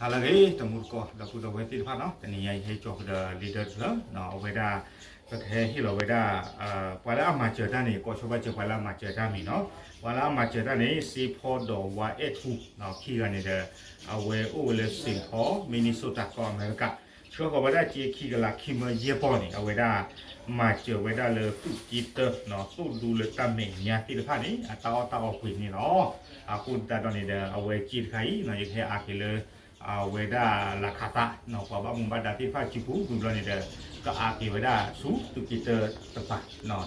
ဟါလၢအဂ့ၤ တမူတကိး ဒီပုၢ်ဒီဝဲၢ်သ့ၣ်တဖၣ်နီၤ, တနံၤညါအံၤဟဲကၠီၤကဒီးလံာ်ဒၢတဖျၢၣ်နီၤ, အဝဲဒၣ် ပကဟဲဟ့ၣ်လီၤဝဲဒၣ် ပှၤလၢအမၤစၢၤတၢ်န့ၣ် ကိးဆီဘၣ်စၢၤပှၤလၢအမၤစၢၤတၢ်မံၤနီၤ, ပှၤလၢအမၤစၢၤတၢ်န့ၣ် စ့ဖီဒီးဝါအဲၣ်ထူ ခံဂၤန့ၣ်ဒီး အဝဲအိၣ်ဝဲလၢ Saint Paul Minnesota ကီၢ်အမဲရကၤ, ဆှၢဃီၤဝဲဒၣ်စ့ခံကလးခံမၢယဲၢ်ပီၢ်န့ၣ် အဝဲဒၣ် မၤစၢၤဝဲဒၣ်လၢသူၣ်က့တၢ သိၣ်ဒူလၢတၢ်မဲာ်ညါသ့ၣ်တဖၣ်န့ၣ် အတၢ်အီၣ်တၢ်အီပှ့ၤန့ၣ်လီၤ. အဃိသတးဒီးန့ၣ်ဒီး အဝဲစ့တခါအံၤ ယကဟဲအါက့ၤလၢ အဝဲဒၣ်လၢခးသး ပှၤဘၣ်မူဘၣ်ဒါသ့ၣ်တဖၣ်စုပူၤ ဝံၤဘျီန့ၣ်ဒီး ကအါက့ၤဝဲဒၣ်ဆူသူၣ်က့တၢတပၤ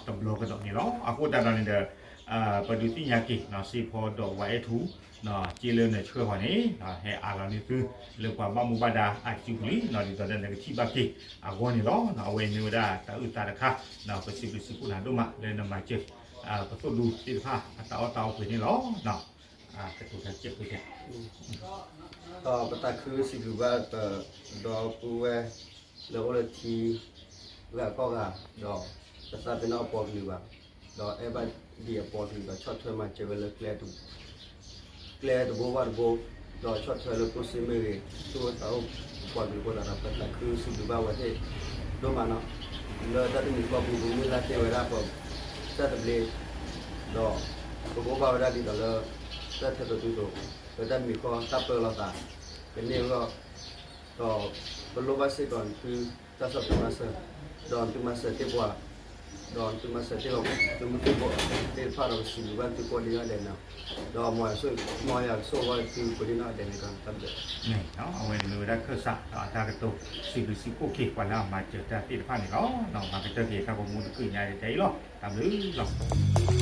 တဘျီကဒီးန့ၣ်လီၤ. အဃိသတးဒီးန့ၣ်ဒီး ပဒုးသ့ၣ်ညါက့ၤ စ့ဖီဒီးဝါအဲၣ်ထူ စ့လၢနဆှၢဃီၤန့ၣ် ဟဲအါလီၤန့ၢ်သု လၢပှၤဘၣ်မူဘၣ်ဒါအစုပူၤလံ ဒ်သိးဒီးနကထံၣ်ဘၣ်က့ၤအဂီၢ်န့ၣ်လီၤ. အဝဲမ့ၢ်ဝဲဒၣ်တၢ်အုၣ်သးတခါ ပစံးဘျုးစံးဖှိၣ်နၤဒိၣ်မး လၢနမၤစၢၤ ပသိၣ်ဒူသ့ၣ်တဖၣ် အတၢ်အီၣ်တၢ်အီပှ့ၤန့ၣ်လီၤ. ကတိၤတၢ်ကဲးဖိကဲး ဒီးပသးခုစံးဘျုးဘၣ်ပဒီပုၢ်ဝဲၢ် လၢအိၣ်လၢထံဂၤကီၢ်ဂၤ ဒီးပသးပ့ၤနီၣ်အပှၤကလုာ်ဘၣ်, ဒီးအဲၣ်ဘၣ်ဒံးအပှၤကလုာ် ဒီးဆီၣ်ထွဲမၤစၢၤဝဲလၢ ကျဲတဘိဘၣ်တဘိ, ဒီးဆီၣ်ထွဲလၢကျိၣ်စ့မ့ၢ်ဂ့ၤ သူၣ်အိၣ်သးအိၣ်ပှၤကလုာ်အဃိသတးဒီး ပသးခုစံးဘျုးဘၣ်ဝဲသ့ၣ်ဒိၣ်မးနီၤ, လၢတၢ်တမံၤဃီပူၤ ပမုၢ်လၢ်တ့ၢ်ဝဲဒၣ်ပတၢ်သဘျ့, ဒီးပကအိၣ်ဘၣ်ဝဲဒၣ်ဒ်သိးလၢ တၢ်ထဲသိးတုၤသိး လၢတၢ်မံၤဃီတၢ်ပၢလီၤသး ကန့ၢ်အဂီၢ် ဒီးပလိၣ်ဘၣ်စ့ၢ်ကီးနသုတၢ်ဆီၣ်ထွဲမၤစၢၤ, ဒီးနသုမၤစၢၤတ့ၢ်ပှၤ, ဒီးနသုမၤစၢၤတ့ၢ်လီၤ သုမုၢ်သံၣ်ဘိသ့ၣ်တဖၣ်ဒီး ပစံးဘျုးဘၣ်သုကိးဒံနီၢ်ဒဲးန့ၣ်, ဒီးမ်ယွၤကဆိၣ်ဂ့ၤသုကိးဒံနီၢ်ဒဲးန့ၣ် တၢ်ဘျုး အဝဲန့ၣ်မ့ၢ်ဝဲဒၣ်ခၢၣ်စး ဒီးအတၢ်ကတိၤ စံးဘျုးစံးဖှိၣ်က့ၤ ပှၤလၢအမၤစၢၤတၢ်သ့ၣ်တဖၣ်န့ၣ်လီၤ. မၤကတၢၢ်က့ၤတၢ်ပမူတကုၢ်ညါတအံၤလီၤ. တၢ်ဘျုးလီၤ.